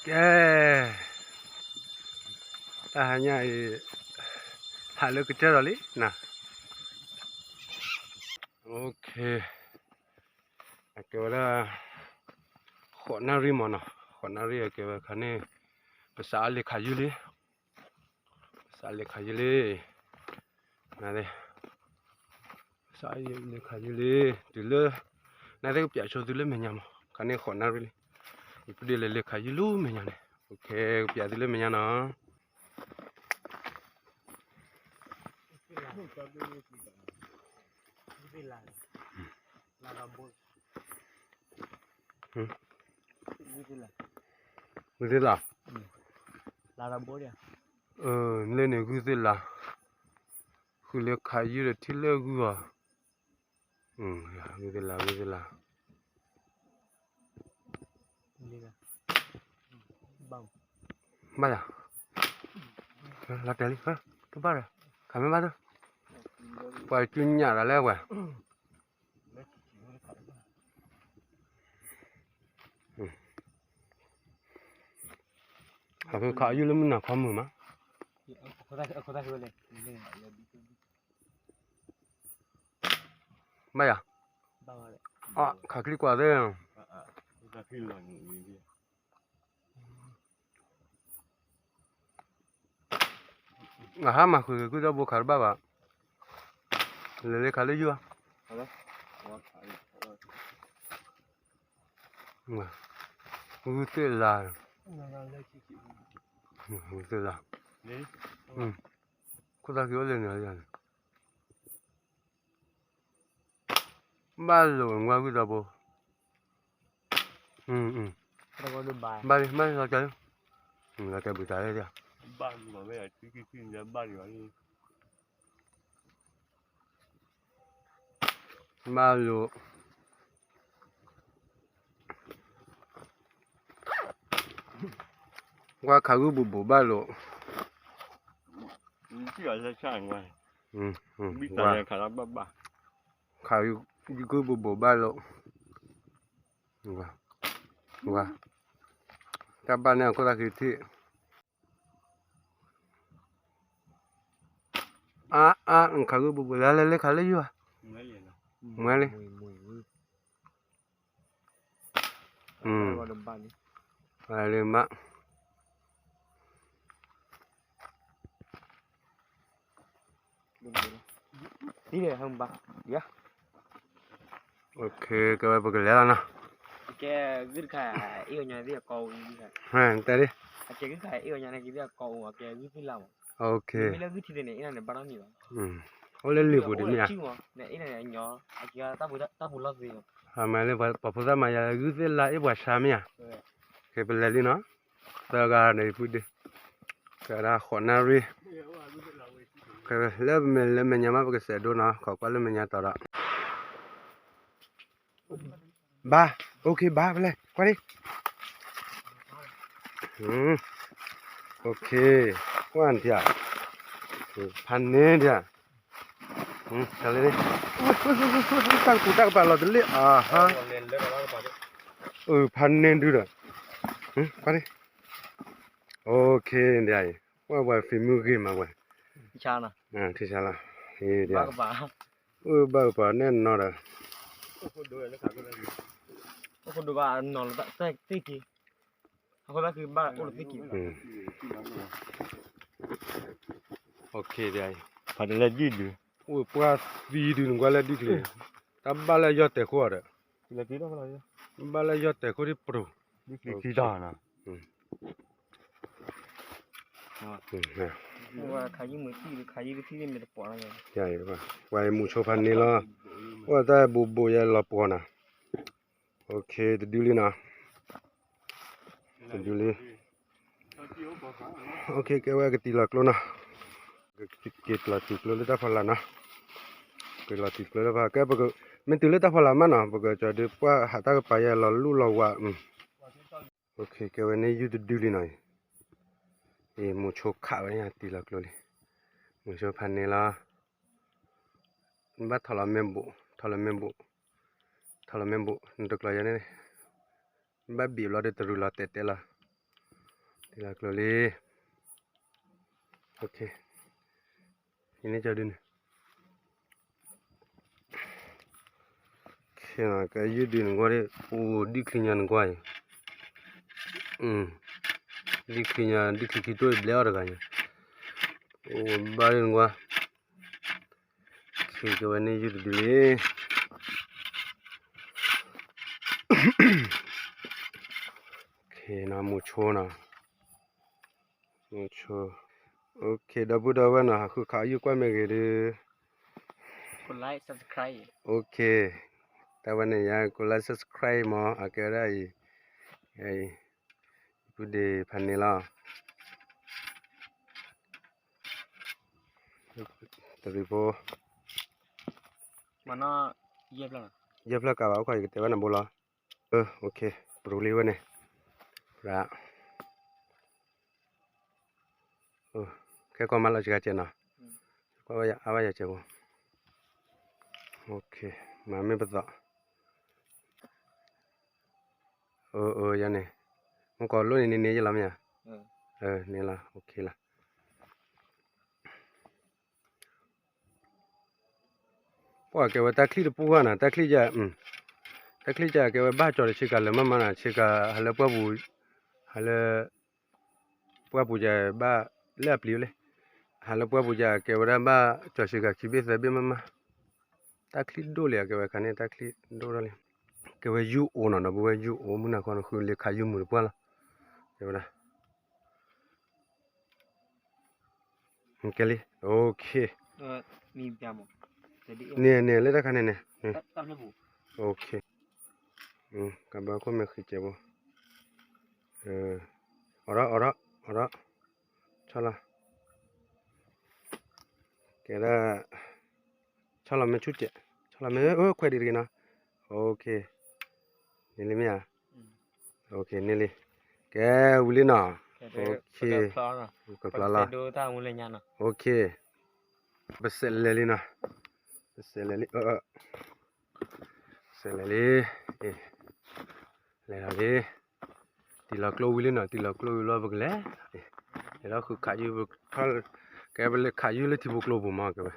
ကဲ, တၢ်ဟါညါအံၤ ဟးလၢကစၢၢ်ဒီးလံနၤ. OK, အကဲဝဲဒၣ် ဃိးနၣ်ရံၣ်မးနီၤ, ဃိးနၣ်ရံၣ်အကဲဝဲခါန့ၣ် ပစးအီၣ်လ့ၤခးယုၢ်လံ, ပစးလ့ၤခးယုၢ်လံ, နသ့ၣ် ပစးအီၣ်လ့ၤခးယုၢ်လံ, တုၤလၢ နသ့ၣ်ကပျးဆိသုလၢမဲာ်ညါမး, ခါန့ၣ်ဃိးနၣ်ရံၣ်လံ, ယပဒ့ၣ်လဲၤလ့ၤခးယုၢ်လံမဲာ်ညါန့ၣ်, OK, ကပျးသုလၢမဲာ်ညါနီၤ. ဂုၢ်သ့ၣ်လါ, လၢန့ၣ်ဂုၢ်သ့ၣ်လါ, ဃုလ့ၤခးယုၢ်ဒီးထံၣ်လၢဂုၢ်အီၤ, ဂုၢ်သ့ၣ်လါ, ဂုၢ်သ့ၣ်လါ, ဘၣ်ယၤ, လီၤတဲာ်လံ, တဘၣ်ဒီး, ခးမ့ၢ်ဘၣ်တ, ပှၤကညးတၢ်လၢဝဲ ခးယုၢ်လၢမုၢ်နၤခီမုၢ်မး, ဘၣ်ယၤ, အ ခးချံကွၢ်သ့ၣ် အဟါမၢ်ဃုာ်ဂ့ၤ ကုၢ်ဒီဘိခးတဘၣ်ဘၣ်, လဲၤလ့ခးလၢယုၢ်ဧါ, ဂုၢ်သ့ၣ်လါ, ဂုၢ်သ့ၣ်လါ, ခိၣ်သၣ်ခံအိၣ်လၢန့ၣ်လီၤ, ဘၣ်လိာ်နကွၢ်ဂုၢ်ဒီဘိ, ဘၣ်လံ ဘၣ်လံ လီၤတဲာ်လံ, လီၤတဲာ်ဘုတၢ်လၢ, ဘၣ်လိာ်, ကွၢ်ခးဂုၢ်ဘူးဘူးဘၣ်လိာ်, ခးဂုၢ်ဘူးဘူးဘၣ်လိာ်, တၢ်ဘၣ်န့ၣ်အခိၣ်သၣ်ခံထံၣ်, အါအါ ခးဂုၢ်ဘူးဘူး လဲၤလဲၤလ့ခးလၢယုၢ်ဧါ, မွဲလံ, လံမး, OK, ကဲဝဲပကလဲၤလီၤနီၤ, တဲလံ, OK, အိၣ်လၢလံာ်ပူၤဒ်မ့ၢ်ဧါ, အမၤလၢပှၤဖိသၣ်မၤယၤ ဂုၢ်သ့ၣ်လါအ့ၣ်ပှၤဆါမ့ၢ်ဧါ, ကဲပလဲၤလံနီၤ, သၢဂၤန့ၣ်ယပုၢ်ဒ့, ကဲဒၣ်ဃိးနၣ်ရံၣ်, လၢမဲာ်လၢမဲာ်ညါမး ပကစဲးဒိနီၤ, ခိးကွၢ်လၢမဲာ်ညါတီၤဒီး ဘါ, OK ဘါ ပလဲၤ ကွၢ်ဒံ, OK, ကွၢ်နထံၣ်, ဖးန့ၢ်ဒံး, တၢ်လၢန့ၣ်, တၢ်ကပူၤတၢ်ကပၤလီၤတလ့ၣ်အဟါ, ဖးန့ၢ်ဒုဒီး, ကွၢ်ဒံ, OK ဒံးအံၤ, ကွၢ်ပှၤဖံးမုၢ်ဂ့ၤမးဝဲ, ထံဆါလီၤ, အိၣ်ဘၣ်ကပၤန့ၣ်နီၤဒီး, အိၣ်ဘၣ်ကပၤန့ၣ်နီၤဒီး, ဖးတလဲဒံၣ်ဒု, အိၣ်ပှၢ်သံဒုနကွၢ်လၢဒံၣ်ချ့, တၢ်ဘၣ်လၢယီၢ်တဲာ်ခိၣ်အီၤဒီး, ဘၣ်လၢယီၢ်တဲာ်ခိၣ်ဒံးပရိၤ, ပှၤမူးဆိဖးန့ၢ်လီၤ, အိၣ်တၢ်ဘူးဘူးယဲလီၤပှီၤနၤ, OK တဒုလံနီၤ, တဒုလံ, OK ကဲဝဲကတံၤလီၤကျိနီၤ, က့ၤလီၤတုၤကျိလၢတၢ်ဖီလာ်နီၤ, က့ၤလီၤတုၤကျိလၢဖီ, ကဲပက, မ့ၢ်တုၤလၢတၢ်ဖီလာ်မးနီၤ ပကကၠီၤဒုးပှၢ်ဟးတၢ်ကပၤယဲလီၤလူၢ်လီၤဝး, OK ကဲဝဲန့ၣ်ယုၢ်တဒုလံနီၤ, အံၤမူးဆိခးဝဲန့ၣ်တံၤလီၤကျိလံ, မူးဆိဖးန့ၢ်လီၤ, ဘၣ်ထီၣ်လီၤမ့ၢ်ဘူး, ထီၣ်လီၤမ့ၢ်ဘူး, ထီၣ်လီၤမ့ၢ်ဘူး နတကျီၤယဲန့ၣ်, ဘၣ်ဘံၣ်ဘျီဒီးတရူးလီၤတဲာ်တဲာ်လီၤ, လၢကျိၤလံ, ယန့ၢ်ကဒုန့ၣ်, ကယုၢ်ဒုန့ၣ်ကွၢ်ဒ်, အိၣ်ဒံၣ်ချံညါန့ၣ်ကွၢ်အံၤ, ဒံၣ်ချံညါ ဒံၣ်ချံခံတိၢ်အံၤဘျဲအီၣ်တဂၤညါ, အိၣ်ဘၣ်ဒ်န့ၣ်ကွၢ်, ကဲဝဲန့ၣ်ယုၢ်တဒုလံ. နမူဆိနီၤ, မူဆိ, ဒီပုၢ်ဒီဝဲၢ်နီၤ ဟးဃုခးယုၢ်ကွၢ်မ့ၢ်ဂ့ၤဒုး, တၢ်ဝဲန့ၣ်ယၤကိးlike subscribeမး အကဲဝဲဒၣ်အံၤ, ပုၢ်ဒ့ဖးန့ၣ်လီၤ. တရံးဖိ, ယဲၢ်ဖျၢၣ်ကးဘၣ် အိၣ်ခိးယကတဲဝဲနၤဘိလီၤ. ပရူလံဝဲန့ၣ်, ခဲကီၢ်မၤလီၤစှၤကဲးနီၤ, ကွၢ်ဝဲယအါဘၣ်ယၤကဲးဖိ, မၤမ့ၢ်ပသး, ယန့ၣ်, မ့ၢ်ကီးလိၣ်န့ၣ်န့ၣ်န့ၣ်ယလီၤမ့ၢ်ဧါ, န့ၣ်လီၤ, ပှၤကဲဝဲတၢ်ချံၣ်တပူၤဘၣ်နီၤ တၢ်ချံၣ်ယၤ, တၢ်ချံၣ်ယၤကဲဝဲဘၣ်ကၠီၤတဆ့ကၤလၢမးမးနီၤ ဆ့ကၤဟးလၢပှၢ်ပူၤ, ဟးလၢ ပှၢ်ပူၤယၤဘၣ်လၢအပျံၤဝဲလံ, ဟးလၢပှၢ်ပူၤယၤကဲဝဲဒၣ်ဘၣ်ကၠီၤဆ့ကၤခံဘ့ၣ်သၢဘ့ၣ်မးမး, တၢ်ချံၣ်ဒိၣ်လံအကဲဝဲခါန့ၣ် တၢ်ချံၣ်ဒိၣ်ထီၣ်လံ, ကဲဝဲယူၢ်အိၣ်နီၤ ဒီပုၢ်ဝဲၢ်ယူၢ်အိၣ်မုၢ်နၤခီနဃုလ့ခးယူၢ်မုာ်တပှၢ်လီၤ, ကဲဝဲဒၣ် ကဲလံ, န့ၣ်န့ၣ် လၢတၢ်ခါန့ၣ်န့ၣ်, ကဘၣ်ခိၣ်မဲာ်ဃံးကဲးဖိ, အိးထီၣ် အိးထီၣ် အိးထီၣ်, ဆီလီၤ, ကဲဒၣ်, ဆီလီၤမ့ၢ်ဆူၣ်ကဲး, ဆီလီၤမ့ၢ်ခွဲးဒံးတဂ့ၤနီၤ, န့ၣ်လံမ့ၢ်ဧါ, န့ၣ်လံ, ကဲဝံၤလံနီၤ, ကဖျါလီၤ, ပစဲးလဲၤလံနီၤ, ပစဲးလဲၤလံ, စဲးလဲၤလံ, လဲၤလီၤလံ, တံၢ်လီၤကျိဝံၤလံနီၤ တံၢ်လီၤကျိဝံၤလီၤပကလဲၤ, လဲၤလီၤဃုခးယုၢ်, ကဲပလဲၤခးယုၢ်လၢထံဖိကျိပူၤမးကဲဝဲ,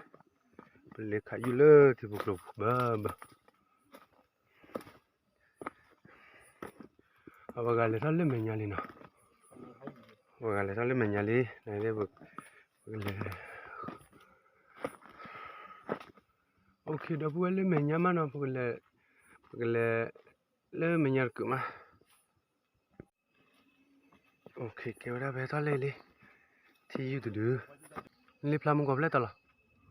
ပလဲၤခးယုၢ်လၢထံဖိကျိပူၤဘၣ်ဘၣ် အဝဲဂၤလဲၤထီၣ်လၢမဲာ်ညါလံနီၤ, အဝဲဂၤလဲၤထီၣ်လၢမဲာ်ညါလံ, ပကလဲၤ, အိၣ်ခ့ဒီပုၢ်ဝဲၢ်လၢမဲာ်ညါမးနီၤ, ပကလဲၤ, ပကလဲၤလၢမဲာ်ညါတကုာ်မး, အိၣ်ခ့ကဲဝဲဒၣ်ဖဲထီၣ်လဲၣ်လံ, ထံယုၢ်တဒု, လံဖျါမုၢ်ကီၢ်ဖျဲၣ်တၢ်လီၤ ကံၣ်လီ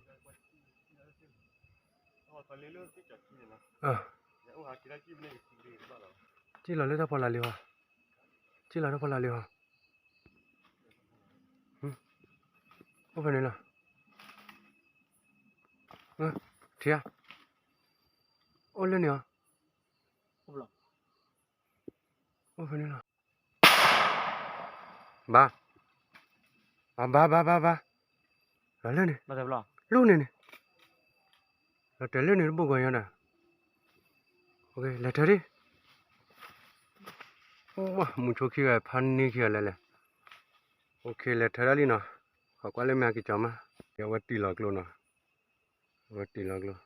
ၤလၢတၢ်ဖီလာ်လံဟီ, ကံၣ်လီၤတၢ်ဖီလာ်လံဟီ, အိၣ်ဖဲန့ၣ်လီၤ, ထံဧါ, အိၣ်လၢန့ၣ်ဟီ, အိၣ်ဖဲန့ၣ်လီၤ. ဘၣ်, ဘၣ်ဘၣ်ဘၣ်ဘၣ်ဘၣ်, လီၤလၢန့ၣ်, လီၤန့ၣ်န့ၣ်, လီၤတဲာ်လၢန့ၣ်တဘိၣ်ဂီၤညါဒီး, လဲၤထၢဒံး, မုၢ်ဆိခံဂၤဖးန့ၢ်ခံဂၤလဲၣ်လဲၣ်, လဲၤထၢဒၣ်လံနီၤ, ဃိးကွၢ်လၢမဲာ်ဟဲက့ၤကၠီၤမး, အဝဲတံၢ်လီၤကျိနီၤ,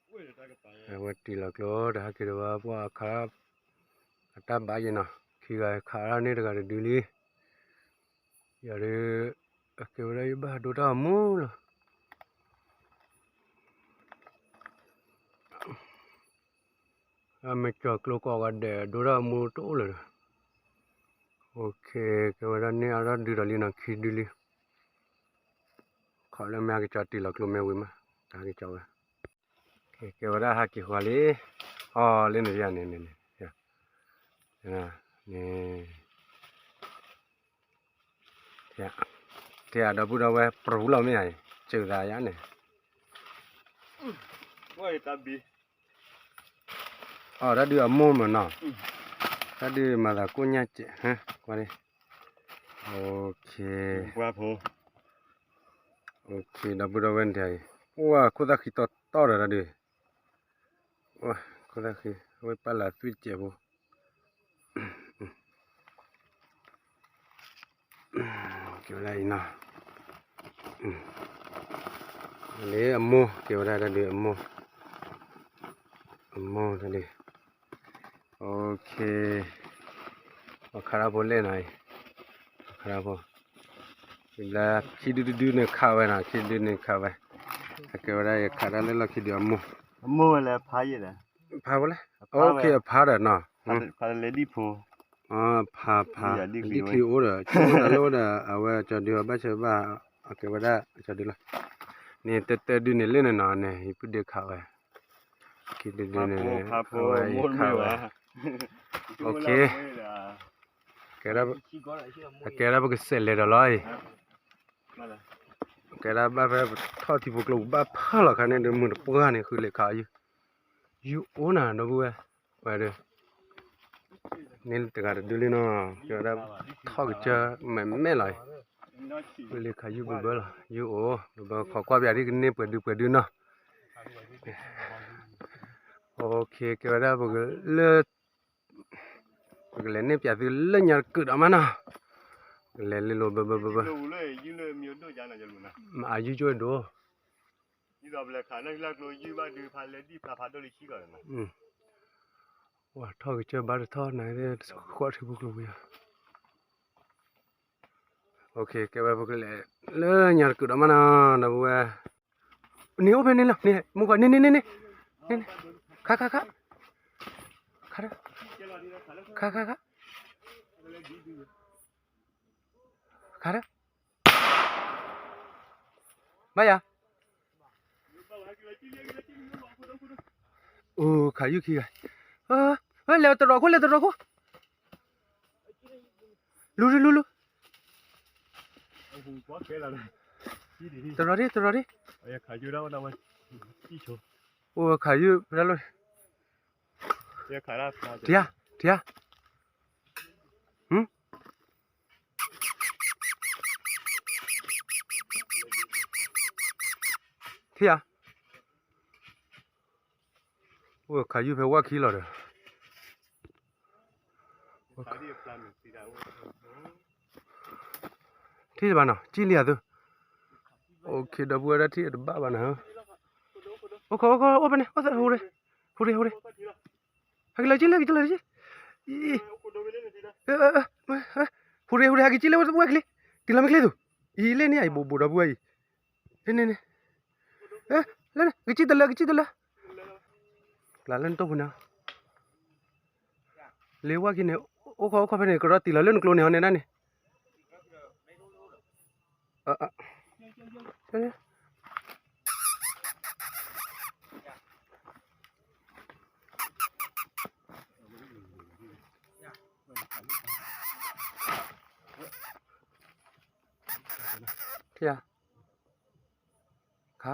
အဝဲတံၢ်လီၤကျိ အဝဲတံၢ်လီၤကျိ တဟဲက့ၤဒီးဝဲပှၤအခါ အတၢ်ဘၣ်ယဲနီၤ, ခံဂၤခးဒၣ်န့ၢ်တဂၤတဒုလံ, ယၤဒုး အကဲဝဲဒၣ်ယဘၣ်ဒိတၢ်အမူလီၤ, အမ့ၢ်ကၠီၤကျိကိးဂၤဒဲးဒိတၢ်အမူတအိၣ်လၢၤဒီး, ကဲဝဲဒၣ်န့ၢ်အါထီၣ်ဒုဒီးလံနီၤ ခံဒုလံ, ခီလၢမဲာ်ဟဲက့ၤကၠီၤတံၢ်လီၤကျိမ့ၢ်ဝံၤမး, တဟဲက့ၤကၠီၤဝဲ, ကဲဝဲဒၣ်ဟဲက့ၤဃီလံ, အီၤလၢန့ၣ်ယၤန့ၣ်န့ၣ်န့ၣ်, န့ၣ် တဲအဒီပုၢ်ဒီဝဲၢ် ပြူလီၤမ့ၢ်ဧါ, စၢၤသးယါန့ၣ်, အီၤတၢ်ဒုးအမိၢ်မးနီၤ, တၢ်ဒုးမၤသးကိၣ်ညါစဲး, ကွၢ်လံ, ဒီပုၢ်ဒီဝဲၢ်န့ၣ်, အိၣ်ဝဲခိၣ်သၣ်ဃံတီတီဒီးတၢ်ဒုး, ခိၣ်သၣ်ဃံ, အဝဲပာ်လၢသွံၣ်တစဲးဖိ, ကဲဝဲဒၣ်အံၤနီၤ, လၢအမိၢ် ကဲဝဲဒၣ်တၢ်ဒုးအမိၢ်, အမိၢ်တၢ်ဒုး, OK, ပှၤခးတၢ်ဖိလဲၣ်နီၤ, ပှၤခးတၢ်ဖိ, ဘျါခံဒုတဒုန့ၣ်ခးဝဲနီၤ, ခံဒုန့ၣ်ခးဝဲ, အကဲဝဲဒၣ်ယခးတၢ်လၢလီၢ်ခံဒုအမိၢ်, အမိၢ်ဝဲလၢဖးယဲၢ်ဒီး, ဖးဖိလဲၣ်, OK အဖးဒီးနီၤ, ဖးလဲၣ်ဒံၣ်ဖိ, ဖးဖး, ဒံၣ်ထံအိၣ်ဒီး ဆိကမိၣ်တၢ်လၢအိၣ်ဒီး အဝဲကၠီၤဒုးအဘၣ်ဆၢဘၣ်, အကဲဝဲဒၣ်ကၠီၤဒုးလီၤ, န့ၣ်တၢတၢဒုန့ၣ်လၢန့ၣ်နီၤ, န့ၣ် ယပုၢ်ဒ့ခးဝဲ, ခံဒုဒုန့ၣ်, အဝဲယခးဝဲ, OK, အကဲဒၣ်ပကစဲးလဲၤဒီးလီၤအံၤ, ကဲဒၣ်ဘၣ်ဖဲပထီၣ်ထံဖိကျိပူၤဘၣ်ဖၢလီၤခါန့ၣ်ဒီး မုၢ်တပှၢ်န့ၣ် ဃုလဲၤခးယုၢ်, ယုၢ်အိၣ်နၤဒီပုၢ်ဝဲၢ်, ဝဲဒီး န့ၣ်တဂၤတဒုလံနီၤ, ကဲဝဲဒၣ်ထီၣ်ကစၢၢ် မဲာ်မဲာ်လီၤအံၤ, ဃုလံခးယုၢ်ဘၢဘၢလီၤ, ယုၢ်အိၣ် ဘၢဘၢ ခိးကွၢ်ပယၤဒ်ကန့ၢ်ပှဲၤဒုပှဲၤဒုနီၤ, OK, ကဲဝဲဒၣ်ပကလဲၤ, ပကလဲၤန့ၢ်ပၠးသုလၢညါတကုာ်ဒီးမးနီၤ, ကလဲၤလံလိၤဘၢဘၢဘၢဘၢ, မ့ၢ်အယုၢ်ကၠိဒိၣ် ဝဲထီၣ်ကစၢၢ်ဘါတထီၣ်နၤ, ကဲဝဲပကလဲၤလၢညါတကုာ်ဒီးမးနီၤ ဒီပုၢ်ဝဲၢ်, န့ၣ်အိၣ်ဖဲန့ၣ်လီၤ, န့ၣ် မူကီး န့ၣ်န့ၣ်န့ၣ်န့ၣ်, ခါခါခါ, ခါ, ခါခါခါ, ခါ, ဘၣ်ယၤ အိၣ် ခးယုၢ်ခံဂၤ, လဲၤတရီခိၣ် လဲၤတရီခိၣ်, လူၤလူၤလူၤ, တရီဒ့ တရီဒ့, အိၣ်ခးယုၢ်ဖဲလီၤ, ထံဧါ, ထံဧါ, ထံဧါ, အိၣ်ခးယုၢ်ဖဲဝၣ်ခံလီၤဒီး ထံၣ်တဘၣ်နီၤ ကံၣ်လံဧါသု, အိၣ်ခ့ဒီပုၢ်ဝဲၢ် တၢ်ထံၣ်တဘၣ်ဘၣ်နီၤ, အိၣ်ခီ အိၣ်ခီ အိၣ်ဖဲန့ၣ် အိၣ်သၢ ဟူရ့ ဟူရ့ ဟူရ့, ဟဲက့ၤလီၤကံၣ်လၢ ကံၣ်လီၤကံၣ်, ဟူရ့ ဟူရ့ ဟဲက့ၤကံၣ်လၢဝဲက့ၤလံ, တံၤလီၤမ့ၢ်ချ့သူ, အံၤလဲၣ်န့ၣ် အံၤဘိးဘိးဒီပုၢ်ဝဲၢ်အံၤ, န့ၣ်န့ၣ်န့ၣ်, လၢန့ၣ် ကစံၣ်တလၢ ကစံၣ်တလၢ, ကျးလၢနတိၢ်ပူၤန့ၣ် လ့ဝၣ်ခံန့ၣ် အိၣ်ခီအိၣ်ခီဖဲန့ၣ် ကရီတံၢ်လီၤလၢနကျိန့ၣ် ဟီန့ၣ်ဒၣ်န့ၣ်, ထံဧါ, ခါ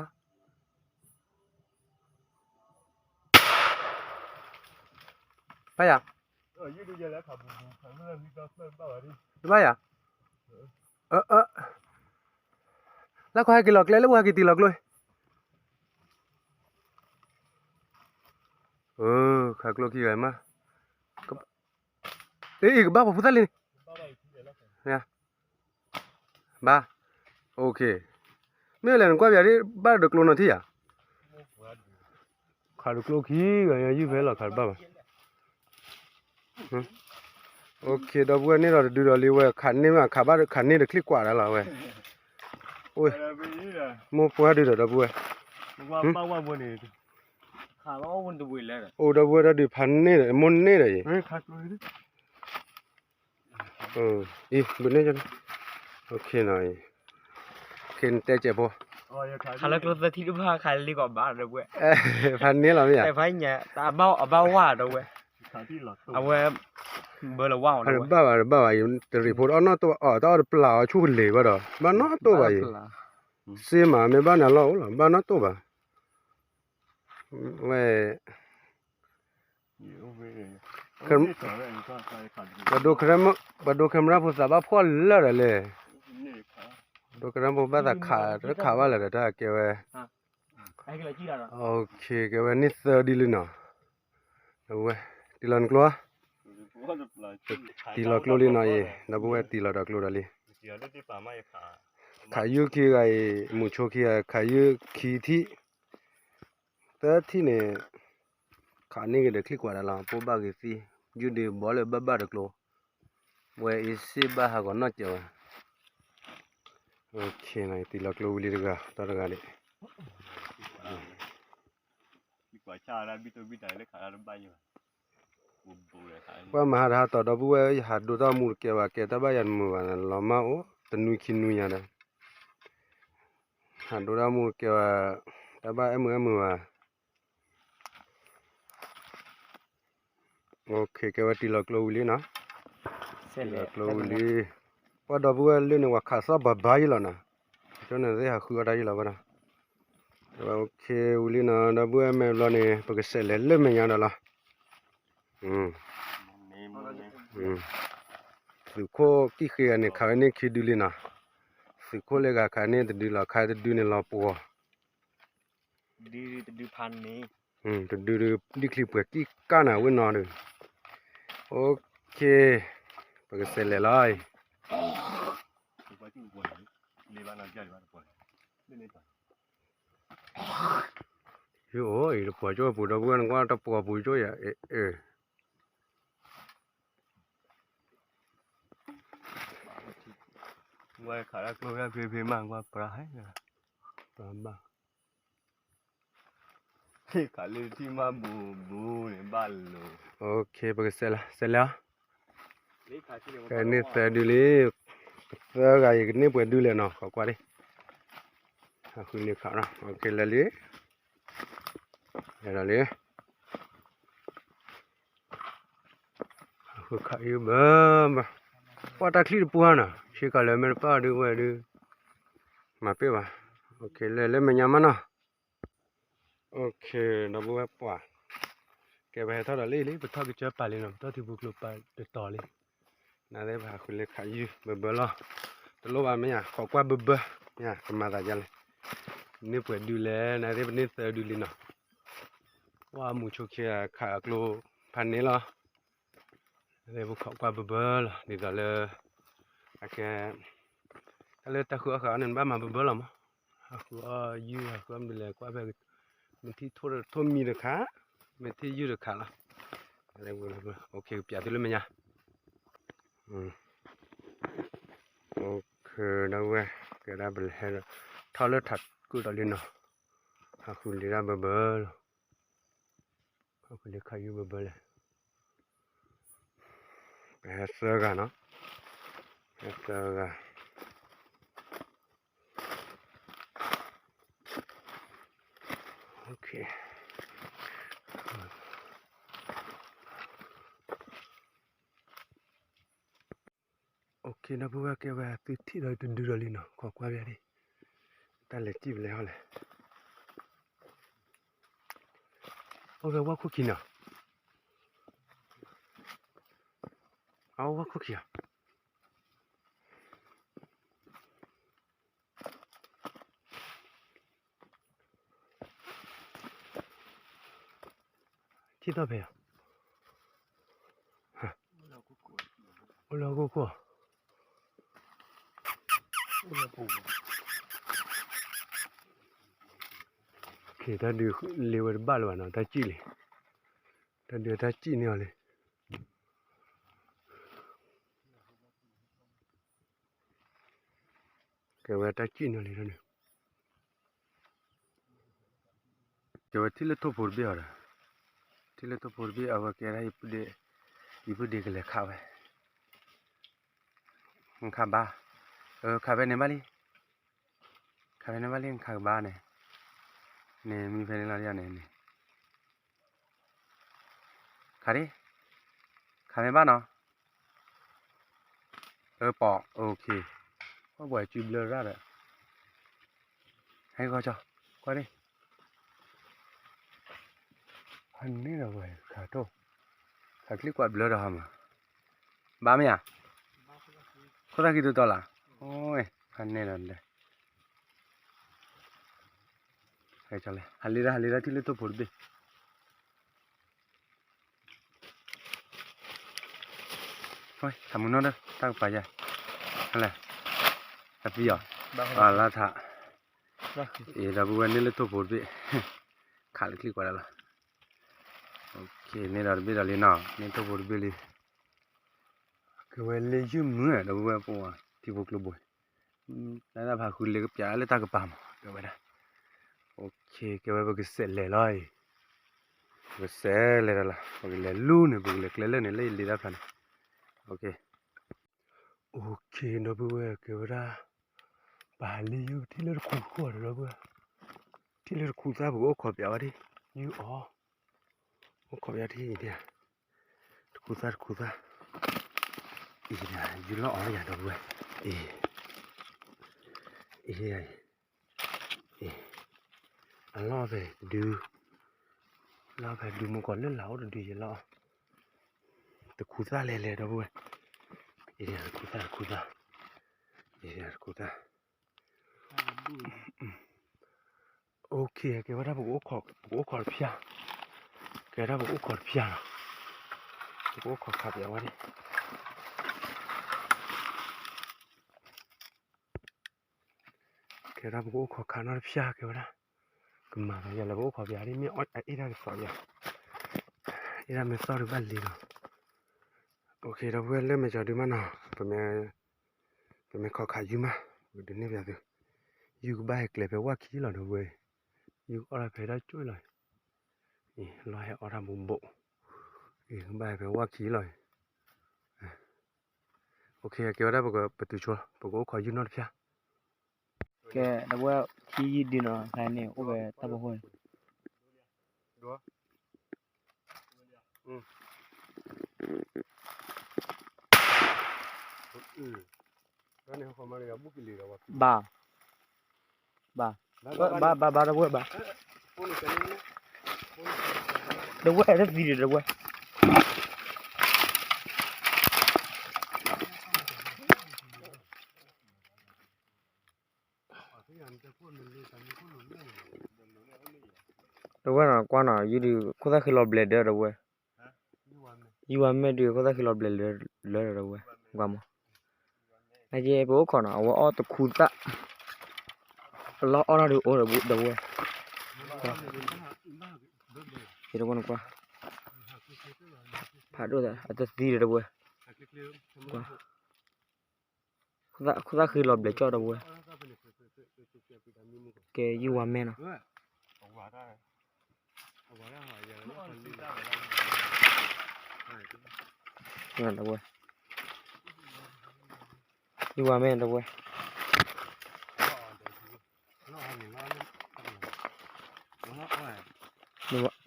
ဘၣ်ယၤ, တဘၣ်ယၤ, လၢခီဟဲက့ၤလီၤကျဲလၢပှၤဟဲက့ၤတံၢ်လီၤကျိ, ခးကျိခံဂၤမး, အ့ ကဘၣ်ပှၤဖိသၣ်လံန့ၣ်, ဘၣ်, အိၣ်ခ့, မ့ၢ်လဲၣ်နကွၢ်ပယၤဒ် ဘၣ်ဒိးကျိနီၤထံၣ်ယၤ, ခးဒိးကျိခံဂၤ ယုၢ်ဖဲလီၤခးတဘၣ်ဘၣ်, အိၣ်ခ့ ဒီပုၢ်ဝဲၢ်န့ၣ်ဒီးတဒုဒီးလံဝဲ ခးန့ၢ်မး ခးဘၣ်ခးန့ၢ်ဒီးချံၣ်ကွၢ်ဒၣ်လီၤဝဲ, အိၣ်, မိၢ်ပှၢ်ဒုဒီးဒီပုၢ်ဝဲၢ်, အိၣ်ဒီပုၢ်ဝဲၢ်တၢ်ဒုး ဖးန့ၢ်ဒီး မိၢ်န့ၢ်ဒီးအံၤ အံၤ ဘုးန့ၢ်, ခ့နီၤအံၤ, ခ့နတဲကဲးဖိ, ခးလၢကျိသၢထံတဘၣ် ခးလံကီးဘၣ်ဒီပုၢ်ဝဲၢ်, ဖးန့ၢ်လီၤမ့ၢ်ဧါ, အဘၣ်ဝဲဒီပုၢ်ဝဲၢ်, အဝဲ, ဘၣ်ဘၣ် တဘၣ်ဘၣ်အံၤ တရံးဖိတအီၣ်နီၣ်တိၢ်ဘၣ် အီၣ် တအီၣ်တပျၢ်အီၤဆူၣ်ကလ့ၤဘၣ်ဒီး ဘၣ်နီၣ်တိၢ်ဘၣ်အံၤ, စ့မးမ့ၢ်ဘၣ်န့ၣ်လီၤအိၣ်လီၤ ဘၣ်နီၣ်တိၢ်ဘၣ် ဝဲ ပှၤဒိ ပှၤဒိ camera ဖိသးဘၣ်ဖှီၣ်လၢာ်ဒီးလဲၣ်, ဒိ camera ဖိဘၣ်သးခး တခးဘၣ်လၢာ်ဒီးတၢ်ကဲဝဲ, ကဲဝဲန့ၢ်သၢဒ်လံနီၤ, ဒီပုၢ်ဝဲၢ် တံၢ်လီၤနကျိ, တံၢ်လီၤကျိလံနီၤအံၤ ဒီပုၢ်ဝဲၢ် တံၢ်လီၤဒီးကျိဒီးလံ. ခးယုၢ်ခံဂၤအံၤ မုၢ်ဆိခံဂၤ ခးယုၢ်ခံထံၣ် သၢထံၣ်န့ၣ် ခးန့ၢ်က့ၤဒီးချံၣ်ကွၢ်ဒၣ်လီၤ ပိၢ်ဘၣ်ဂ့ၤသံ ယုၢ်ဒုးဘီလၢဘၣ်ဘၣ်တကျိ ဝဲအ့စ့ၣ်ဘၣ်ဟးဂီၤနီၢ်စၢၤဝဲ တံၤလီၤကျိဝံၤလံတဂၤ တၢ်တဂၤန့ၣ် ပှၤမၤဟးတဟးတီၤဒီပုၢ်ဝဲၢ် ယဟးဒိတၢ်မူတကဲဘၣ် ကဲတၢ်ဘၣ်ယၤတမုာ်ဘၣ်န့ၣ် လီၤမၢ်အိၣ် တနွံခံနွံညါဒီး ဟးဒိတၢ်မူတကဲဘၣ် တၢ်ဘၣ်အဲၣ်မုာ်အဲၣ်မုာ်ဘၣ် ကဲဝဲတံၤလီၤကျိဝံၤလံနီၤ တံၤလီၤကျိဝံၤလံ ပှၤဒီပုၢ်ဝဲၢ်လၢန့ၣ် ပှၤခးသီၣ်ဘၣ်ဘၣ်ယံလီၤနီၤ ကၠီန့ၣ်သ့ၣ်ဟးဃုအီၣ်တၢ်ယံလီၤဘၣ်နီၤ ဝံၤလံနီၤ ဒီပုၢ်ဝဲၢ်မဲာ်ဘျီန့ၣ် ပကစဲးလဲၤလၢမဲာ်ညါဒီးလီၤ သုးခိၣ်ကံၣ်ဃ့ဂၤန့ၣ် ခးဝဲန့ၢ်ခံဒုလံနီၤ သုးခိၣ်လၢဂၤခးန့ၢ်တဒုလီၤ ခးတဒုန့ၣ်လီၤပှီၤ တဒုဒုးဒံၣ်ချံပှဲၤကံၣ်ကၢ်နၤဝဲနီၤဒီး okay ပကစဲးလဲၤလီၤအံၤ ယအိၣ်အံၤတပှီၤကၠိပူၤဒီပုၢ်ဝဲၢ်နကွၢ်တပှီၤပူၤကၠိယၤ အဲ ဝဲခးတၢ်ကျိဖဲဖဲဖဲမး ကွၢ်ပြၢ်ဟဲ ပြၢ်ဘၣ် ခးလၢထံၣ်မးဘူးဘူးန့ၣ်ဘၣ်လိၤ okay ပကစဲးလီၤ စဲးလဲၤအီၤ ကန့ၢ်သၢဒုလံ သၢဂၤအံၤကန့ၢ်ပှဲၤဒုလဲၣ်နီၤ ခိးကွၢ်လံ အဃုန့ၣ်ခးနီၤ okay လဲၤလံ လဲၤဒီးလံ အဃုခးအံၤဘၣ်ဘၣ် ပှၤတၢ်ချံတပူၤဟါနီၤ ဆ့ကၤလၢမဲတပၣ်ဒုဝဲဒု မၤပ့ၢ်ဘၣ် okay လဲၤလၢမဲာ်ညါမးနီၤ okay ဒီပုၢ်ဝဲၢ်ပှၤ ကဲပဟဲထီၣ်ဒီးလံလံ ပထီၣ်ကစၢၢ်ပာ်လံနီၤ ပထီၣ်ထံပူၤကျိပာ်တတီၤလံ နသ့ၣ်ပဟးဃုလၢခးယုၢ်ဘၣ်ဘၣ်လီၤ တလိၣ်ဘၣ်မ့ၢ်ယၤ ခိးကွၢ်ဘၣ်ဘၣ် မ့ၢ်ယၤ ကမၤသးယါလဲၣ် န့ၢ်ပှဲၤဒုလဲၣ် နသ့ၣ်ပန့ၢ်သၢဒုလံနီၤ ဝဲမုၢ်ဆိခံဂၤခးအကျိဖးန့ၣ်လီၤ လၢပခိးကွၢ်ဘၣ်ဘၣ်လီၤ ဒ်သိးလၢ အကဲ တၢ်လၢတၢ်ဃုအီၣ်ဃုအီန့ၣ် နဘၣ်မၤဘၣ်ဘၣ်လီၤမး ဟးဃုအီၣ်ယုၢ် ဟးဃုအီၣ်မနုၤလဲၣ် ကွၢ်ဖဲ မ့ၢ်ထံၣ်ထိၣ်မံၤတခါ မ့ၢ်ထံၣ်ယုၢ်တခါလီၤ okay ပျးသုလၢမဲာ်ညါ ဒီပုၢ်ဝဲၢ် ကဲဒၣ်ပလဲၤဟဲဒီး ထီၣ်လၢထးကုာ်ဒီးလံနီၤ ဟးဃုလံတၢ်ဘၣ်ဘၣ်လီၤ ဟးဃုလံခးယုၢ်ဘၣ်ဘၣ်လဲၣ် ပဟဲသၢဂၤနီၤ ဟဲသၢဂၤ okay ဒီပုၢ်ဝဲၢ် ကဲဝဲသုထံၣ်ဒီးတဒုဒီးလံနီၤ ခိးကွၢ်ဘၣ်ဒံး တၢ်လဲၤစံၣ်ပလဲၤဟီၣ်လဲၣ် အိၣ်ဖဲဝၣ်ခိၣ်ခံနီၤ အဝဲဝၣ်ခိၣ်ခံဧါ ထံၣ်သီၣ်ဖဲဧါ အိၣ်လၢဟီၣ်ခိၣ်ခိၣ် တၢ်ဒုးလ့ဝဲတဘၣ်လၢၤဘၣ်နီၤ တၢ်စံၣ်လံ တၢ်ဒုးတၢ်စံၣ်န့ၢ်အီၤလံ ကဲဝဲတၢ်စံၣ်န့ၢ်အီၤလံ တၢ်ဒုး ကဲဝဲထံၣ်လၢထိၣ်ဖိတဘ့ၣ်အီၤဒီး ထံၣ်လၢထိၣ်ဖိတဘ့ၣ် အဝဲကဲဒၣ် ယပုၢ်ဒ့ကလဲၤခးဝဲ နခးဘါ ခးဖဲန့ၣ်ဘၣ်လံ ခးဖဲန့ၣ်ဘၣ်လံ နခးကဘါန့ၣ် န့ၣ်မံဖဲန့ၣ်လီၤန့ၣ် ခးဒံ ခးဖဲဘၣ်နီၤ အၢ ပိာ် okay ပှၤစုဘျၢရၣ်ဒီး ဟဲကီကၠီ ကွၢ်ဒံ ဖးန့ၢ်ဒီးဝဲ ခးထိၣ် ခးချံကွၢ်ဘျၢဒီးဟါမး ဘၣ်မ့ၢ်ဧါ ခိၣ်သၣ်ခံတတီၤလၢ် အိ ဖးန့ၢ်ဒီး ဟဲကၠီလဲၣ် ဟးလံဒၣ် ဟးလံဒၣ်ထံၣ်လၢထိၣ်ဖိတဘ့ၣ် ခးမုၢ်နီၢ်ဒီး တၢ်ကပၤယါ ဟဲလဲၣ် တၢ်သံအီၤ, လၢထး, အံၤဒီပုၢ်ဝဲၢ်န့ၢ်လၢထိၣ်ဖိတဘ့ၣ်, ခးလၢချံကွၢ်ဒၣ်လီၤ, န့ၢ်ဒီးတဘ့ၣ်ဒီးလံနီၤ, န့ၢ်ထိၣ်ဖိတဘ့ၣ်လံ, ကဲဝဲလၢယုၢ်မုၢ်ဒီပုၢ်ဝဲၢ်ပအိၣ်ထံဖိကျိဘိ, လၢတၢ်ဖးဃုလ့ကပျးလၢတၢ်ကပၤမး ကဲဝဲဒၣ်, ကဲဝဲပကစဲးလဲၤလီၤအံၤ, ပကစဲးလဲၤဒီးလီၤ, ပကလဲၤလူန့ၣ် ပကလဲၤကျဲလၢာ်န့ၣ် လၢယလ့တၢ်ဖျါန့ၣ်, အိၣ်ခ့ဒီပုၢ်ဝဲၢ် ကဲဝဲဒၣ်, ပဟးလံယုၢ်ထံၣ်လၢတခူဃီဒီပုၢ်ဝဲၢ်, ထံၣ်လၢတခူသၣ်ပကအိၣ်ခိးပၠးဝဲဒၣ်, ယုၢ်အီၤ, အိၣ်ခိးပၠးထံၣ်အံၤ, တခူသၣ်တခူသၣ်, အံၤ ယုၢ်လီၤအီၤယၤဒီပုၢ်ဝဲၢ်, အံၤ, အံၤ အလီၢ်ဖဲဒု, လီၢ်ဖဲဒုမ့ၢ်ကီးလၢလၢအိၣ်တဒုယဲလီၤ, တခူသၣ်လဲၤလဲၤဒီပုၢ်ဝဲၢ်, အံၤ တခူသၣ်တခူသၣ်, အံၤ တခူသၣ်, အိၣ်ခ့ ကဲဝဲဒၣ်ပကအိၣ်ခိးတဖၠၣ်, ကဲဒၣ်ပကအိၣ်ခိးတဖၠၣ်လီၤ, ပကအိၣ်ခိးခးပၠးဝဲန့ၣ် ကဲဒၣ်ပကအိၣ်ခိးခးနီတဖၠၣ် ကဲဝဲဒၣ်, ကမၤသးယၤလၢပအိၣ်ခိးပၠးဒ်မ့ၢ်အ့ၣ်တၢ်ကသီယၤ, အ့ၣ်တၢ်မ့ၢ်သီၣ်ဒုးဘၣ်လံလီၤ, အိၣ်ခ့ဒီပုၢ်ဝဲၢ်လၢမဲာ်ကၠီဒုမးနီၤ, ပမ့ၢ်ခီခးယုၢ်မး, ပကဒုးနဲၣ်ပၠးသု, ယုၢ်ကဘၣ်ဟဲကျဲၤဖဲဝၣ်ခံလီၤဒီပုၢ်ဝဲၢ်, ယုၢ်ကအီၣ်တၢ်ဖဲတၢ်ကၠိလီၤ, လီၤဟဲအီၣ်တၢ်ဘူးဘူး, ယုၢ်ကဘၣ်ဟဲဖဲဝၣ်ခံလီၤ, အိၣ်ခ့ ကဲဝဲဒၣ်ပကပတုာ်ဆိ, ပကအိၣ်ခိးယုၢ်နီတဖၠၣ်, ကဲ ဒီပုၢ်ဝဲၢ် ထံယံာ်ဒုနီၤ ခါန့ၣ် အိၣ်ဝဲတၢ်ဘိၣ်ဃိန့ၣ်, ဘၣ်, ဘၣ်, ဘၣ် ဘၣ် ဘၣ် ဒီပုၢ်ဝဲၢ်ဘၣ်, ဒီပုၢ်ဝဲၢ် တသံဒီး ဒီပုၢ်ဝဲၢ် ဒီပုၢ်ဝဲၢ်နီၤ ကွၢ်နီၤ ယုၢ်ဒုး ခိၣ်သၣ်ဃ့လီၤဘျဲးဒၢ ဒီပုၢ်ဝဲၢ်, ယုၢ်ဝါမဲာ်ဒုး ခိၣ်သၣ်ဃ့လီၤဘျဲးလၢ လၢ ဒီပုၢ်ဝဲၢ် ကွၢ်မး, နာ်က့ ပအိၣ်ခိးနီၤ အဝဲအီၣ်တခူသၣ်, အလီၢ်အီၣ်တၢ်ဒုးအိၣ်ဒီး ဒီပုၢ်ဝဲၢ်, ယတကွၢ်နကွၢ်, ဖးဒိၣ်သး အတသံဒီး ဒီပုၢ်ဝဲၢ်, ကွၢ် ခိၣ်သၣ်ဃ့လီၤဘျဲးကၠီၣ် ဒီပုၢ်ဝဲၢ်, ကဲ ယုၢ်ဝါမဲာ်နီၤ, ဒီပုၢ်ဝဲၢ်, ယုၢ်ဝါမဲာ် ဒီပုၢ်ဝဲၢ်,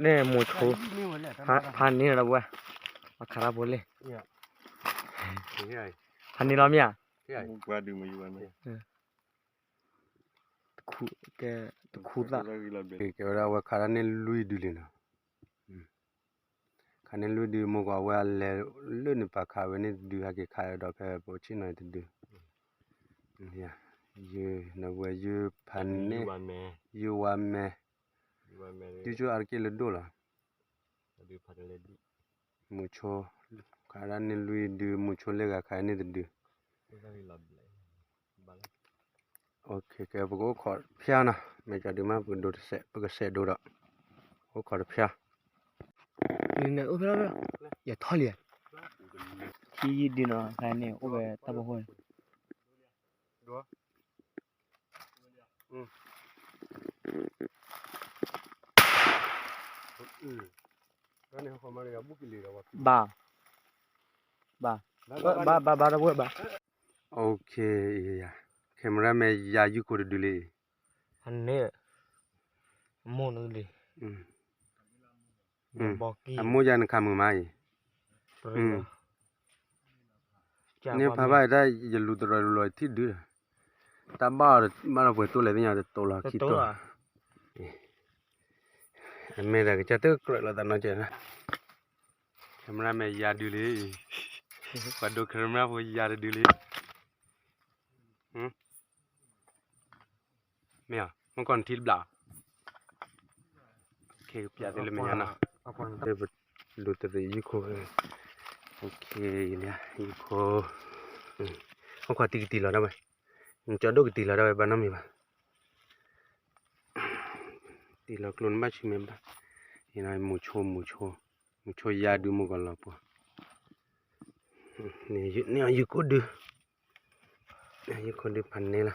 န့ၣ်မိၤဆိ, ဖးန့ၢ်လီၤ ဒီပုၢ်ဝဲၢ်, ပှၤခးတၢ်ဖိလံ, ဖးန့ၢ်လီၤမ့ၢ်ဧါ, တခူသၣ်, ကဲဝဲဒၣ်အဝဲခးတၢ်န့ၢ်လွံၢ်ဒုလံနီၤ, ခးန့ၢ်လွံၢ်ဒု မိၢ်ကီး အဝဲအလဲၤလၢန့ၣ် ပာ်ခးဝဲန့ၣ်တဒု ဟဲက့ၤခးဒီးဖဲပအိၣ်ဆ့ၣ်နီၤတဒု, ယုၢ် ဒီပုၢ်ဝဲၢ် ယုၢ်ဖးန့ၢ်, ယုၢ်ဝါမဲာ်, ယုၢ်ကၠိအါတက့ၢ်လၢဒိၣ်လီၤ, မိၤဆိ, ခးဒၣ်န့ၢ်လွံၢ်ဒု မိၤဆိလၢဂၤခးန့ၢ်တဒု, ကဲ ပကအိၣ်ခိးဖၠၣ်နီၤ မဲာ်ကၠီဒုမး ပကဒိးတစဲး ပကစဲးဒိးဒီး အိၣ်ခိးတဖၠၣ်, ယထီၣ်လံ, ထံယံာ်ဒုနီၤ ခါန့ၣ် အိၣ်ဝဲတၢ်ဘိၣ်ဃိန့ၣ် ဘၣ်, ဘၣ်, ဘၣ် ဘၣ် ဘၣ် တၢ်ဘိၣ်ဘၣ်, အိၣ်ခ့, camera မ့ၢ်ယၤယုၢ်ခိၣ်တဒုလံ, အန့ၣ်, အမိၢ်န့ၣ်လံ, အမိၢ်ယၤနခးမုာ်မးအံၤ, န့ၣ်ဖးဘၣ်တၢ် ယလူၤတရီတရီထံၣ်ဒုဒီး, တၢ်ဘၣ်အီၤဘၣ်ဒီးပှဲၤတိၢ်လဲၣ်သ့ၣ်ညါ တတိၢ်လီၤခံတိၢ်, အမ့ၢ်ဒီးကစၢ်တကြၢးလီၤသးနီကဲး, camera မ့ၢ်ယၤဒုလံ, ပှၤဒိ camera ဖိယၤတဒုလံ, မ့ၢ်ဧါ, မ့ၢ်ကီၢ်နထံတဘျီ, ကပျးသုလၢမဲာ်ညါနီၤ, လူၤတရံးယုၢ်ခိၣ်, ယုၢ်ခိၣ်, ဟီၣ်ခွါတံၢ်ကတံၢ်လီၤဒၣ်ဝဲ, နကၠီဒိၣ်ကတံၢ်လီၤဒၣ်ဝဲဘၣ်နီတမံၤဘၣ်. တံၢ်လီၤကျိနဘၣ်ဆံးမ့ၢ်ဘၣ်, မူၤဆိ မူၤဆိ, မူၤဆိယါဒုးမူၤကီၤလီၤပှီၤ, န့ၣ်ယုၢ်ကိၣ်ဒုး, ယုၢ်ကိၣ်ဒုးဖးန့ၣ်လီၤ.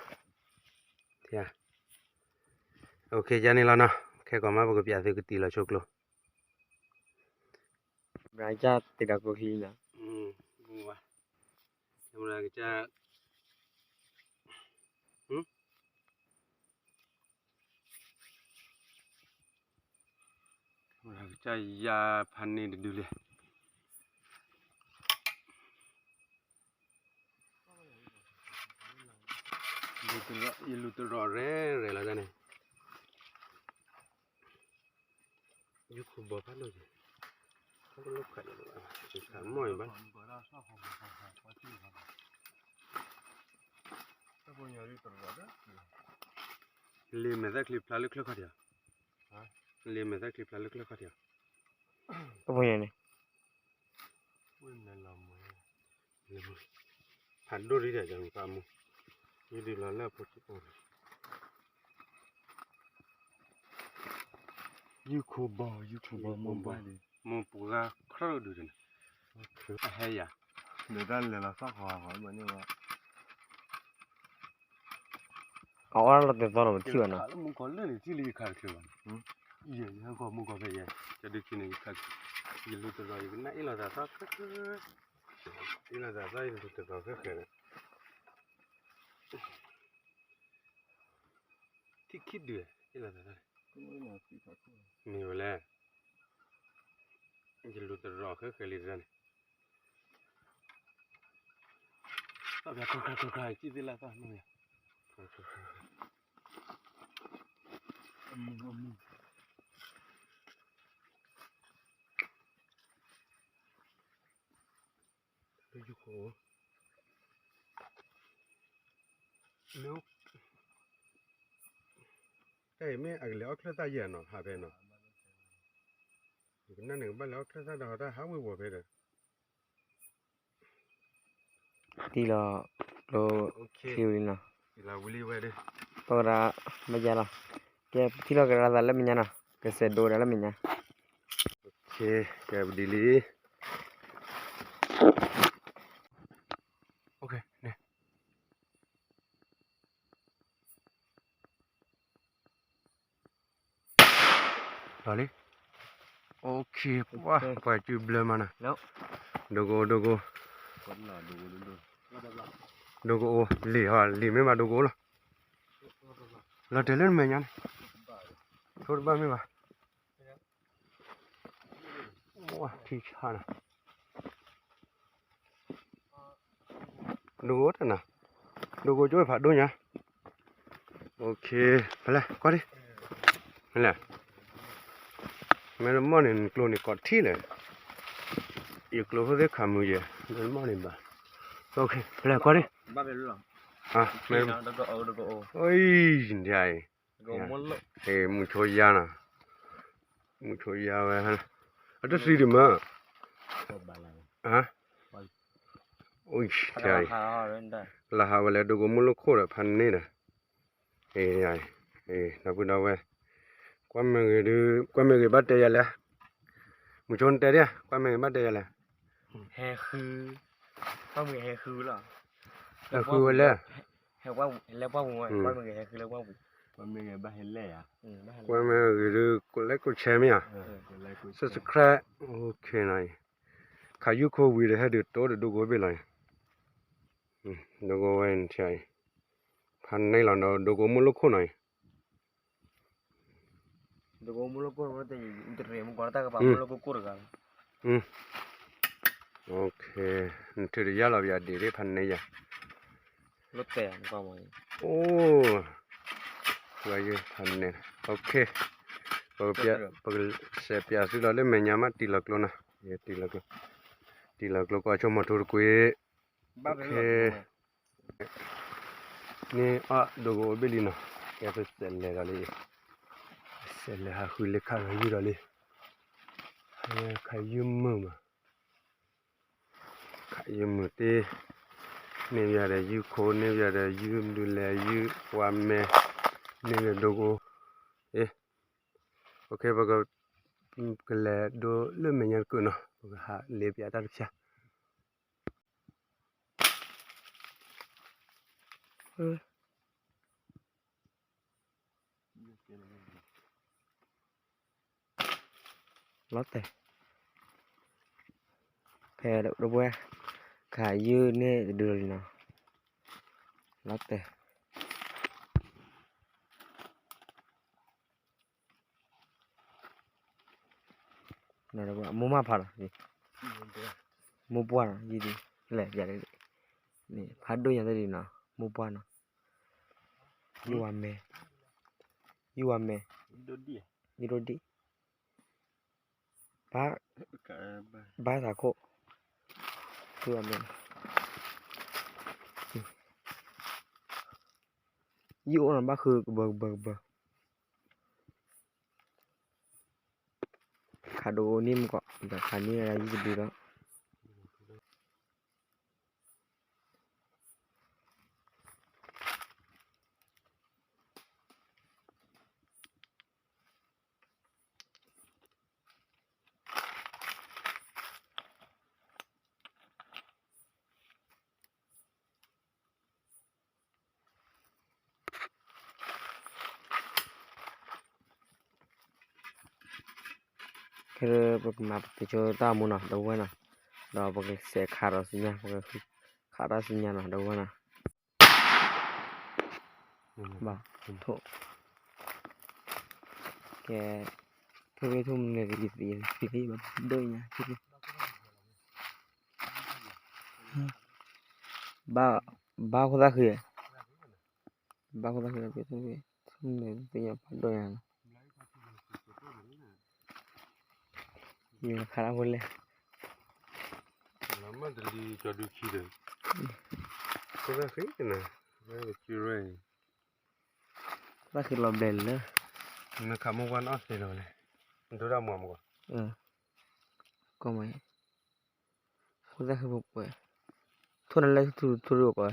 အိၣ်ခ့ ယါန့ၣ်လီၤနီၤ, ခဲကိးမးပကပျးသုကတံၢ်လီၤဆိကျိ ဘၣ်ကစၢ်တံၤဒီးကျိချံနီၤ, ဘၣ်ကစၢ် ကစၢ်ယါဖးန့ၢ်တဒုလံ, ယလူၤတရီၣ်ရဲၣ်ရဲၣ်လီၤန့ၣ်, ယူၤခိၣ်ဘီဖးဒိၣ်, ဖးဒိၣ်လၢခး, ခးမီၢ်အံၤဘၣ်, လံာ်မဲာ်သၣ်ချံဖျါလၢချၢၣ်ခီၣ်ထံး, လံာ်မဲာ်သၣ်ချံဖျါလၢချၢၣ်ခီၣ်ထံး, တဖိညါန့ၣ် ဖးဒိၣ်ရံၣ်ဒီး ယမူၤကမူၤ, ယဒုးလီၤလၢအဖိ, ယူၤခိၣ်ဘီ ယူၤခိၣ်ဘီ မိၢ်ပှၢ်ခရၢၣ်ဒုးန့ၣ်, အဟဲယၤ, ဒီးတၢ်လဲၤလီၤသီၣ်ဃီၤဃီၤမ့ၢ်န့ၣ်ဝဲ အအီၣ်လီၤတဲာ်သီလီၤ ပထံၣ်ဘၣ်နီၤ, မူကီၢ်လၢန့ၣ် ထံၣ်လၢယခးတချုးဘၣ်, ယဟဲကီၢ်မူကီၢ်ဖဲယဲ, ကဒုးခံန့ၣ်ယခး, ယလူၤတရီၣ် ယကနၣ်အ့ၣ်လိာ်သးသီ, အ့ၣ်လိာ်သးသီ ယလူၤတရီၣ်ဃဲဃဲဒီး, ထံၣ်ခံဒုး, အ့ၣ်လိာ်သးသီ, မ့ၢ်ဝဲလဲၣ်, ယလူၤတရီၣ်ဃဲဃဲလံတၢ်န့ၣ် သီၣ်ဖျါခါခါခါခါ ကံၣ်သ့ၣ်လၢသီၣ်မ့ၢ်, လၢယူၤခိၣ်, တၢ်အံၤမ့ၢ်အကလဲၤအီၣ်ချၢၣ်သၣ်ယဲၢ်နီၤ ဟးဖဲနီၤ, ယကနၣ်န့ၣ် ကဘၣ်လဲၤအီၣ်ချၢၣ်သၣ်ဒီး ဟးတၢ်ဟးဝ့ၤဝီၤဖဲဒီး တံၢ်လီၤကျိ ထံဝံၤလီၤ, ပကရၤမညါလီၤ, ကဲပထံၣ်လီၤကရၤသးလၢမဲာ်ညါနီၤ, ကစဲးဒိးဒၣ်လၢမဲာ်ညါ, ကဲပဒ်လံ, လီၤလံ, ပှၤစုဘျၢမးနီၤ, ဒိကအိၣ် ဒိကအိၣ်, ဒိကအိၣ် လံာ်ဟီ လံာ်မ့ၢ်ဘၣ်ဒိကအိၣ်လီၤ, လီၤတဲာ်လၢနမဲာ်ညါန့ၣ်, ထိတဘၣ်မ့ၢ်ဘၣ်, ထံဆါနီၤ ဒိကအိၣ်တနၤ, ဒိကအိၣ်ကၠိဖးဒိၣ်ညါ, ဖဲလဲၣ် ကွၢ်ဒံး, ဖဲလဲၣ်, မ့ၢ်တမီၢ်န့ၣ် နကျိန့ၣ်ကိးထံၣ်လဲၣ်, ယကျိဖိသ့ၣ်ခးမုာ်ယဲၢ် မ့ၢ်တမီၢ်န့ၣ်ဘၣ်, ဖဲလဲၣ် ကွၢ်ဒံး, မ့ၢ်, အံၤ, မုၢ်ဆိယါနီၤ, မုၢ်ဆိယါဝဲ, အတသံဒံးမး, လၢဟးဝဲလဲၣ် ဒိကအိၣ်မုၢ်လိၣ်ခိၣ်ဒီး ဖးန့ၢ်ဒီး, ဒီပုၢ်ဒီဝဲၢ်, ကွၢ်မ့ၢ်ဂ့ၤဒုး ကွၢ်မ့ၢ်ဂ့ၤဘၣ်တဲယၤလဲၣ်, မုၢ်ဆိနတဲဒၣ် ကွၢ်မ့ၢ်ဂ့ၤဘၣ်တဲယၤလဲၣ်, ဟဲဃု, ကွၢ်မ့ၢ်ဂ့ၤဟဲဃုလီၤ, ဟဲဃုဝဲလဲၣ်, ဟဲကွၢ်လၢပှၢ်ပူၤဝဲ, ကွၢ်မ့ၢ်ဂ့ၤဟဲဃုလၢပှၢ်ပူၤ, ကွၢ်မ့ၢ်ဂ့ၤဘၣ်ဟဲလဲၣ်ယၤ, ကွၢ်မ့ၢ်ဂ့ၤဒုး ကlike ကshareမ့ၢ်ဧါ, subscribe, ခးယူၢ်ခိၣ်ဝံၤဒီးဟဲဒုးတိၢ်ဒီးဒိကအိၣ်ဘ့ၣ်လီၤအံၤ, ဒိကအိၣ်ဝဲန့ၣ်, ဖးန့ၢ်လီၤဒီး ဒိကအိၣ်မုၢ်လိၣ်ခိၣ်နီၤအံၤ နထုးတယါလီၤ ပယၤဒ့ၣ်ဒ့ၣ် ဖးန့ၢ်ယၤ, အိၣ်, ဖးန့ၢ်, ပကစဲးပၠးသုလီၤလၢမဲာ်ညါမး တံၢ်လီၤကျိနီၤ, တံၢ်လီၤကျိ, တံၢ်လီၤကျိကီၢ်ဆိကမိၣ်ထိတကွံာ်, န့ၣ်အဒိကအိၣ်ဘ့ၣ်လံနီၤ, ကဲပစဲးလဲၤဒီးလံ, ပစဲးလဲၤဟးဃုလၢခးဂၤယုၢ်ဒီးလံ, ခးယုၢ်မုာ်မး, ခးယုၢ်မုာ်တ့ၢ်, န့ၢ်ဘၣ်ဒီးယုၢ်ခိၣ် န့ၢ်ဘၣ်ဒီးယုၢ်မနုၤလဲၣ် ယုၢ်ဝါမဲ န့ၢ်ဘၣ်ဒီးဒိကိ, အ့ OK ပက ကလဲၤဒိလၢမဲာ်ညါတကုာ်နီၤ ပကဟးလ့ပၠးတၢ်တဖၠၣ် လီၤတဲာ်, ဖဲဒီပုၢ်ဝဲၢ် ကဟးယုၢ်န့ၢ်တဒုလီၤလံနီၤ, လီၤတဲာ်, မိၢ်မၢ်ဖးလီၤ, မိၢ်ပှၢ်နီၤ, ယံၤဒံး, လဲၤပၠးဒ်, ဖးဒိၣ်ညါတဒုနီၤ, မိၢ်ပှၢ်နီၤ, ယုၢ်ဝါမဲ, ယုၢ်ဝါမဲ, ယုၢ်ဒိၣ်ဒံၣ် ဘါ, ဘါသးခိၣ်, ယုၢ်ဝါမဲ, ယုၢ်အိၣ်နီၤ ဘၣ်ဃုကဘၢကဘၢကဘၢ, ခးဒိၣ်အိၣ်န့ၣ်မ့ၢ်ကီး ဒီးခးန့ၢ်ဝဲဒၣ်ယုၢ်တဒုဒီး ခဲပကမၤပတုၤဆိတၢ်မူနီၤ ဒီပုၢ်ဝဲၢ်နီၤ, ဒီးပကစဲးခးဒီးဆူညါ ပကခးတၢ်ဆူညါနီၤ ဒီပုၢ်ဝဲၢ်နီၤ, ဘၣ်, ကဲ, ထိၣ်ရ့ၣ်ထိၣ်မနုၤန့ၣ် ယသံၣ်လံ ဘၣ်ဒိၣ်ညါ, ဘၣ်, ဘၣ်ခိၣ်သၣ်ဃံ, ဘၣ်ခိၣ်သၣ်ဃံ, ထိၣ်မနုၤသ့ၣ်ညါဘၣ်ဒိၣ်ညါနီၤ, ယခးတၢ်ဖိလဲၣ်, လီၤမၢ်တလံကၠီဒုခံဒီး, ခိၣ်သၣ်ဃံ, သၣ်ဃံလီၤဘျဲၣ်လၢ, မ့ၢ်ခးမိၢ်ပှၢ်နီၣ်သ့လီၤလဲၣ်, ဒိၣ်တၢ်မွၤမၢ်, ကီမး, ခိၣ်သၣ်ဃံပှဲၤ, ထိၣ်နၤလၢ ထိၣ်ရ့ၣ်အိၣ်ကီးဝဲ,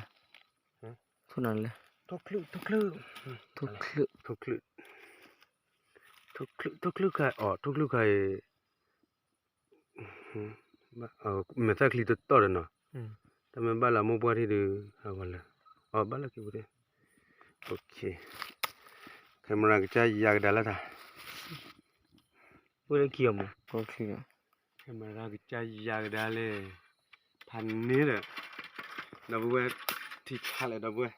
ထိၣ်နၤလၢ, ထိၣ်ချုး, ထိၣ်ချုး, ထိၣ်ချုး, ထိၣ်ချုးခါအီၤ ထိၣ်ချုးခါအံၤ မဲာ်သၣ်ချံတတီၢ်ဒီးနီၤ, တၢ်မ့ၢ်ဘၣ်လၢမိၢ်ပှၢ်ထံၣ်ဒီး အဂီၢ်လၢ, အဘၣ်လၢက့ၤပူၤ, camera ကစၢ်ယၤကဒါလၢထါ, ဝဲလၢခံအီၤမး, camera ကစၢ်ယၤကဒါလဲၣ်, ဖးန့ၣ်ဒီး, ဒီပုၢ်ဝဲၢ်, ထံဆါလဲၣ်ဒီပုၢ်ဝဲၢ်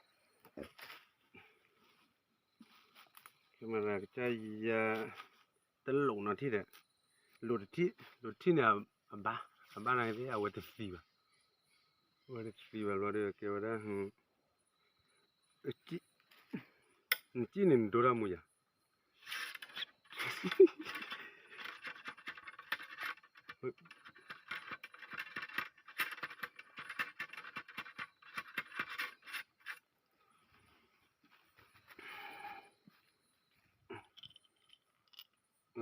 camera ကစၢ်ယၤ, တလိၣ်နီၤထံၣ်ဒီး, လိၣ်တထံၣ်, လိၣ်တထံၣ်န့ၣ်, အဘါ, အဘါန့ၣ်သ့ၣ် အဝဲတသံဘၣ်, အဝဲတသံဘၣ်ဘျီဒီး ကဲဝဲဒၣ်, နစံၣ်န့ၣ် နဒိတၢ်မူယၤ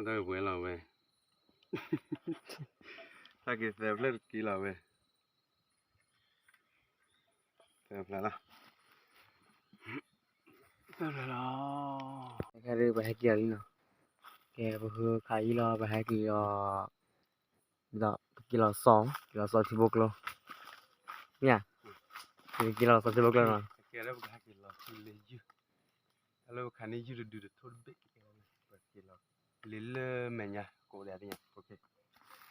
တၢ်ဝဲလီၤဝဲ, တၢ်က့ၤသၢဖျၢၣ်တက့ၤလီၤဝဲ, သၢဖျၢၣ်လီၤ, သၢဖျၢၣ်လီၤ, ခဲဒုးပဟဲက့ၤလီၤလံနီၤ, ကဲပဃုခးယုၢ်လီၤ ပဟဲက့ၤလီၤ, ဒီးပက့ၤလီၤစီၤ, က့ၤလီၤစီၤထံဖိကျိ, မ့ၢ်ဧါ, ပက့ၤလီၤစီၤထံဖိကျိနီၤ, ကဲလၢပကဟဲက့ၤလီၤဆူလ့ယုၢ် တၢ်လၢပခးန့ၢ်ယုၢ်တဒုတထိၣ်တဘ့ၣ်, ပက့ၤလီၤ, လ့လၢမဲာ်ညါကိးဒၣ်သ့ၣ်ညါ,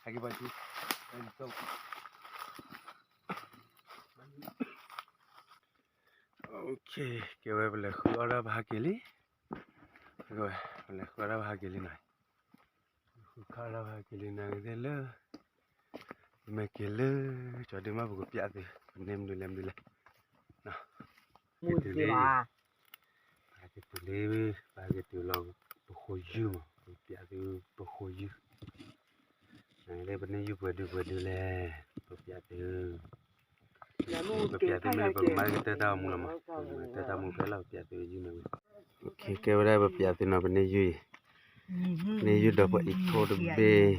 ဟဲက့ၤဘၣ်ဆူ, OK, ကဲဝဲပလဲၤဃုအီၣ်ဒၣ်ပဟဲက့ၤလံ, ကဲဝဲ, ပလဲၤဃုအီၣ်ဒၣ်ပဟဲက့ၤလံနီၤ, ဃုခးဒၣ်ပဟဲက့ၤလံနီၤ ကသ့ၣ်လၢ ပမ့ၢ်က့ၤလၢ ကၠီဒ့မး ပကပျးသု ပန့ၢ်မနုၤလဲၣ်မနုၤလဲၣ်, က့ၤတုၤလံ, ပဟဲက့ၤတုၤလံ, ပဟဲက့ၤတုၤလီၤ ပဃိယုၢ်မး ပကပျးသု ပဃိယုၢ်, နသ့ၣ် ပန့ၢ်ယုၢ်ပှဲၤဒုပှဲၤဒုလဲၣ်, ပပျးသု, ပပျးသုမ့ၢ် ပကမၤကတၢၢ်တၢ်အိၣ်မူလီၤမး, ပကမၤကတၢၢ်တၢ်အိၣ်မူဖဲလီၤ ပပျးသုယုၢ်န့ၣ်ဝဲ ကဲဝဲဒၣ်ပပျးသုနီၤ ပန့ၢ်ယုၢ်အံၤ, န့ၢ်ယုၢ်ဒီးပှၤအံးထိၣ်တဘ့ၣ်,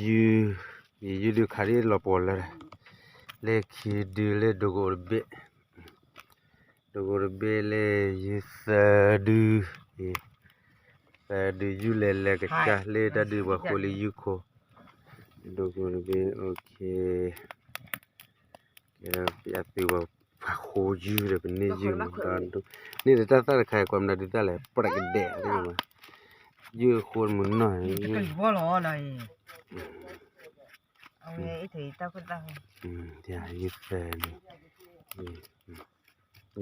ယုၢ်, ယုၢ်ဒုးခးဒ်လီၤပှီၤလၢ, လၢခံဒုလၢဒိကအိၣ်တဘ့ၣ်, ဒိကအိၣ်တဘ့ၣ်လၢယုၢ်သၢဒု, သၢဒုယုၢ်လဲၤလဲၤကစၢ်လၢတၢ်ဒုးပှၤဃိလၢယုၢ်ခိၣ်, ဒိကအိၣ်တဘ့ၣ်, ကဲဒီးပယါသုးပှၤဃိယုၢ်ဒီးပန့ၢ်ယုၢ်မး, န့ၣ်ဒီးတၢ်သၣ်တခါအံၤ ကွၢ်မနုၤဒုးသၣ်လဲၣ် ပြဲးကဒဲး, ယုၢ်ဃိမုၢ်နီၢ်, ယုၢ်သၢန့ၣ်,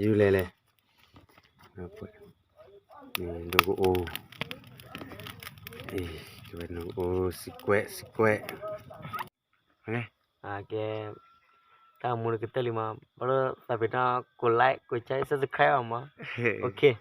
ယုၢ်လဲၤလဲၤ, ဒိကအိၣ်, ဒိကအိၣ်, စံးကွဲး စံးကွဲး, ကဲ, တၢ်မူတကတၢၢ်လံမး, ဘၣ်လၢသးပ့ၤနီၣ် ကိး like ကိး share subscribe အီၤမး, okay.